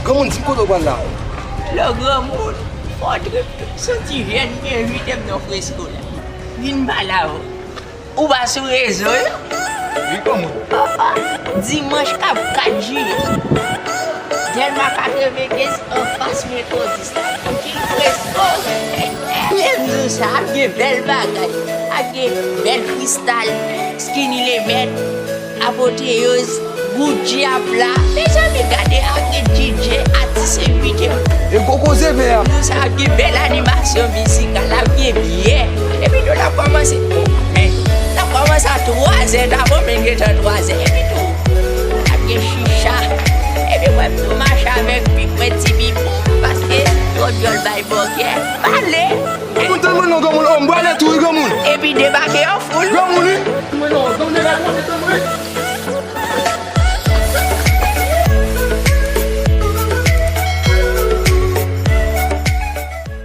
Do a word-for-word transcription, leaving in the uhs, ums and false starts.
Granmoun, di m kote w pral la. Lè granmoun, fò w trip, soti jèn, byen vit, m nan fresko la. Vin pa la, o. Ou pa sou rezo, yo? Wi, granmoun. Dimanch k ap kat jiyè. Dèlma katrevenkenz anfas Metodis la. Tranquille Fresco. Menm jou sa, ap gen bèl bagay. Ap gen bèl Kristal, Skinny Lemèt, Apoteyoz, Gucci ap la. Mezanmi, gade, ap gen D J, atis envite. E gwo koze, pè a. Jou sa, ap gen bèl animasyon mizikal, ap gen byè. Epi tou, n ap kòmanse. Men, n ap kòmanse a twazè, n ap anmenn gentan twazè. Epi tou, ap gen chicha. Epi mwen tou mache avèk pik mwen ti bibon. Paske twò dyòl bay bòkyè. Pale! Moun tèlman non, granmoun, o, m prale tou, wi, granmoun. Epi debake an foul. Granmoun, wi.